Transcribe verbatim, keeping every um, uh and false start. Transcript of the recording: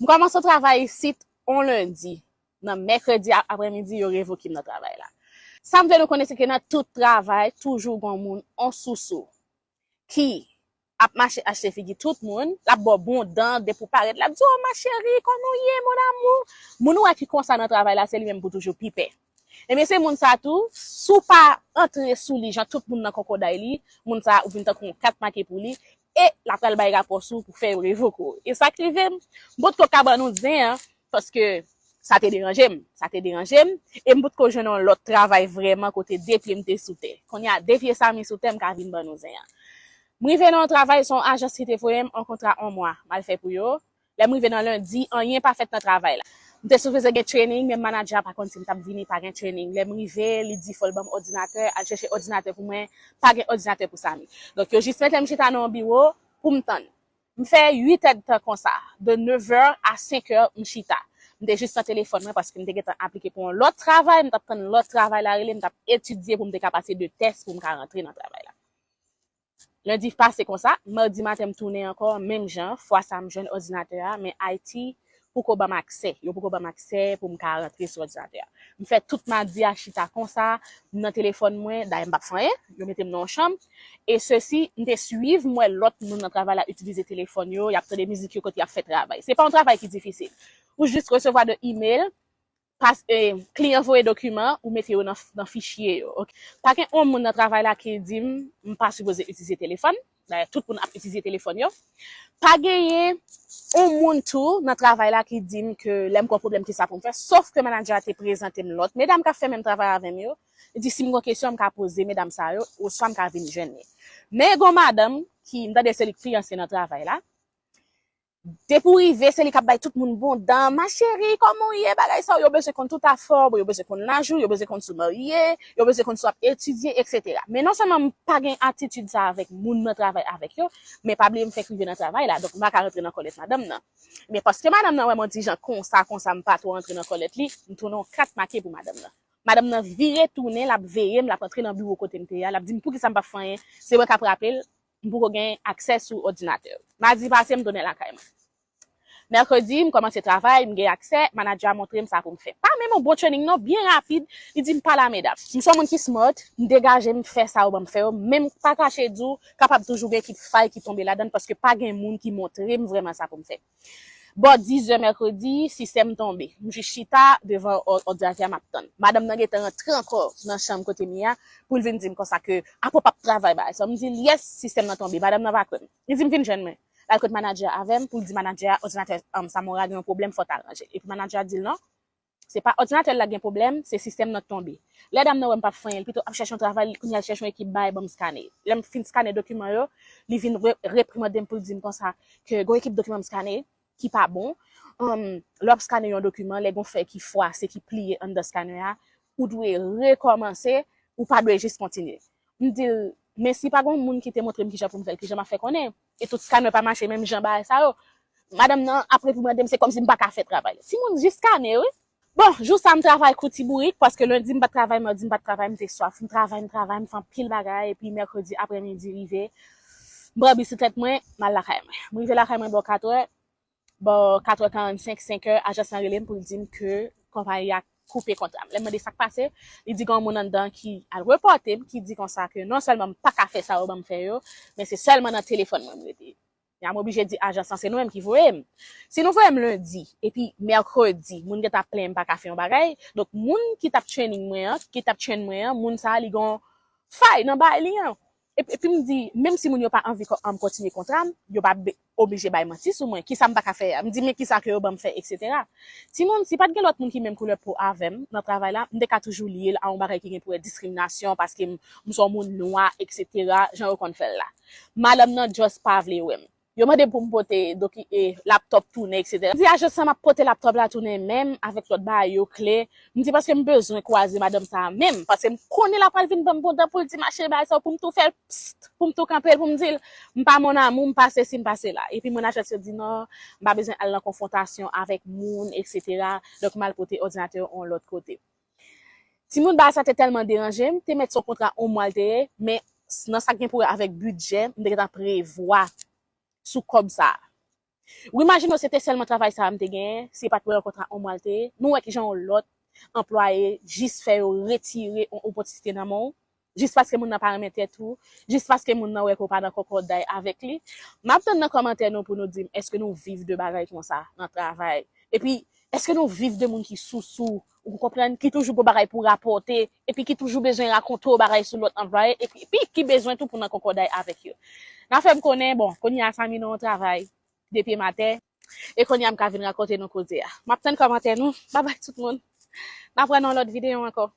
M kòmanse yon travay isit on lendi. Nan mèkredi a- aprèmidi, yo revoke m nan travay la. Sa m vle nou konnen, se ke nan tout travay, toujou gon moun, on sousou, ki ap mache achte figi tout moun, l ap ba w bon dan, depi w parèt, l ap di w, "Oh, ma chérie, kòman w ye, mon amour?" Moun ou wè ki konsa nan travay la, se li menm pou toujou pi pè. Ebyen, se moun sa tou, si w pa antre sou li, jan tout moun nan kòkòday li, moun sa, ou vin tankou yon kat make pou li, e l ap pral bay rapò sou ou pou fè yo revoke w. E sa k rive m, m potko ka ban nou zen an, paske sa te deranje m, sa te deranje m, e m potko jwenn yon lòt travay vrèman kote de pye m te sou tè. Kounye a, de pye Samy sou tè, m ka vin ban nou zen an. M rive nan yon travay, se yon ajans ki te voye m, yon kontra yon mwa, m al fè pou yo. Lè m rive nan lendi, anyen pa fèt nan travay la. M te sipoze gen training, men manadjè a pa konn si m t ap vini, pa gen training. Lè m rive, li di fò l ban m òdinatè, al chèche òdinatè pou mwen, pa gen òdinatè pou Samy. Donk, yo jis mete m chita nan yon biwo pou m tann. M fè uit èdtan konsa, de neuf heures à cinq heures, m chita. M te jis nan telefòn mwen paske m te gentan aplike pou yon lòt travay, m t ap tann lòt travay la rele, m t ap etidye pou m te ka pase de tès pou m ka rantre nan travay la. Lendi pase konsa, madi maten m tounen ankò, menm jan, fwa sa m jwenn òdinatè a, men I T poko ban m aksè. Yo poko ban m aksè pou m ka rantre sou òdinatè a. M fè tout madi a chita konsa, m nan telefòn mwen, dayè m p ap fè anyen, yo mete m nan yon chanm. E sesi, m te swiv, m wè lòt moun nan travay la itilize telefòn yo, y ap tande mizik yo kote y ap fè travay. Se pa yon travay ki difisil. Ou jis resevwa de email, pas, eh, kliyan voye dokiman, ou mete yo nan, nan fichye yo. Ok. Pa gen yon moun nan travay la ki di m, m pa sipoze itilize telefòn. Dayè, tout moun ap itilize telefòn yo. Pa genyen yon moun tou nan travay la ki di m ke lè m gen yon pwoblèm, kisa pou m fè. Sof ke manadjè a te prezante m lòt medam k ap fè menm travay avè m yo. Li di si m gen kesyon, m ka poze medam sa yo, oswa m ka vin jwenn li. Men gen yon madanm ki, m tande se li k pi ansyen nan travay la. Depi w rive, se li k ap bay tout moun bon dan. Ma chérie, kòman w ye? Bagay sa yo, yo bezwen konn tout afè w, yo bezwen konn laj ou, yo bezwen konn si w marye, yo bezwen konn si w ap etidye, et cetera. Men non sèlman m pa gen atitid sa avèk moun nan travay avèk yo, men pa bliye m fèk rive nan travay la, donk m pa ka rantre nan kòlèt madanm nan. Men paske madanm nan wè m yon ti jan konsa, konsa, m pa twò rantre nan kòlèt li, m tounen yon kat make pou madanm nan. Madanm nan vire tounen, l ap veye m, l ap antre nan biwo kote m te ye a, l ap di m poukisa m p ap fè anyen, se mwen k ap raple l, m poko gen aksè sou òdinatè. Madi pase, m tounen lakay mwen. Mèkredi, m kòmanse travay, m gen aksè, manadjè a montre m sa pou m fè. Pa menm yon bon training non, byen rapid, li di m pale a medam. M se yon moun ki smart, m degaje m fè sa yo ban m fè yo, men m pa kache di w, kapab toujou gen ki fay ki tonbe ladan l, paske pa gen moun ki montre m vrèman sa pou m fè. Bò diz è mèkredi, sistèm tonbe. M jis chita devan ò- òdinatè a, m ap tann. Madanm nan gentan rantre ankò nan chanm kote m ye a pou l vin di m konsa ke apre w p ap travay bagay sa. M di l, "Yes, sistèm nan tonbe." Madanm nan pa kwè m. Li di m, "Vin jwenn mwen." L al kot manadjè a avè m pou l di manadjè a, "Òdinatè um, Samora gen yon pwoblèm, fò w ta ranje l." Epi manadjè a di l, "Non, se pa òdinatè l la gen pwoblèm, se sistèm nan k tonbe." Lè dam nan wè m p ap fè anyen, l pito ap chèche yon travay, kounye a l chèche yon ekip bay ban m skane. Lè m fin skane dokiman yo, li vin re- reprimande m pou l di m konsa ke gon ekip dokiman m skane ki pa bon. Um, lè w ap skane yon dokiman, lè gon fè ki fwase, ki pliye anndan skanè a, ou dwe rekòmanse, ou pa dwe jis kontinye. M di l, "Men si pa gon moun ki te montre m kijan pou m fè l, kijan m ap fè konnen?" E tout skanè pa mache menm jan bagay sa yo. Madanm nan ap reprimande m, se kòmsi m pa ka fè travay. Timoun jis skane, wi. Bon, jou sa m travay kou ti bourik, paske lendi m pa t travay, madi m pa t travay, m te swaf. M travay, m travay, m fè anpil bagay, epi mèkredi aprèmidi rive, m pran bisiklèt mwen, m al lakay mwen. M rive lakay mwen bò katrè, bò katrè karannsenk, senk è, ajans lan rele m pou l di m ke konpayi a koupe kontra m. Lè m mande sa k pase, li di gen yon moun anndan ki al repòte m, ki di konsa ke non sèlman m pa ka fè sa yo ban m fè yo, men se sèlman nan telefòn mwen m rete. Ya m oblije di ajans lan se nou menm ki voye m. Si nou voye m lendi, epi mèkredi, moun gentan ap plenyen m pa ka fè yon bagay, donk moun ki t ap training mwen an, ki t ap train mwen an, moun sa a li gen yon fay nan bagay li an. Epi, epi m di, menm si moun yo pa anvi ko- um, kontinye kontra m, yo pa be- oblije bay manti sou mwen. Kisa m pa ka fè a? M di, "Men kisa ke yo ban m fè, et cetera." Timoun, si pa t gen lòt moun ki menm koulè po avè m nan travay la, m te ka toujou lye l a yon bagay ki gen pou wè diskriminasyon, paske m, m se yon moun nwa, et cetera, jan yo konn fè l la. Madanm nan just pa vle wè m. Yo mande m pou m pote doki- e, laptòp tounen, et cetera. M di ajans lan m ap pote laptòp la tounen menm avèk lòt bagay yo kle. M di paske m bezwen kwaze madanm sa a menm, paske m konnen l ap pral vin ban m bon dan pou l di m achte bagay sa yo pou m tou fè l, pst, pou m tou kanpe l, pou m di l, "M pa mon amour, m pa sesi, m pa sela." Epi moun ajans yo di, "Non, m pa bezwen al nan konfwontasyon avèk moun, et cetera." Donk m al pote òdinatè yo yon lòt kote. Timoun, bagay sa te tèlman deranje m, te mèt se yon kontra yon mwa l te ye, men nan sa k gen pou wè avèk bidjè, m te gentan prevwa sou kòb sa a. Ou imajine w, se te sèlman travay sa a m te genyen, se pa t pou rankontre a yon mwa l te ye. Nou wè kijan yon lòt anplwaye jis fè yo retire yon opòtinite nan men w, jis paske moun nan pa renmen tèt ou, jis paske moun nan wè ke w pa nan kòkòday avèk li. M ap tann nan kòmantè nou pou nou di m, èske nou viv de bagay konsa nan travay? Epi, èske nou viv de moun ki sousou, ou konprann, ki toujou gon bagay pou rapòte, epi ki toujou bezwen rakonte w bagay sou lòt anplwaye, epi, epi ki bezwen tou pou nan kòkòday avèk yo? N a fè m konnen, bon, kounye a Samy nan yon travay, de pye m atè, e kounye a m ka vin rakonte nou koze a. M ap tann kòmantè nou. Babay tout moun. N ap wè nan lòt videyo ankò.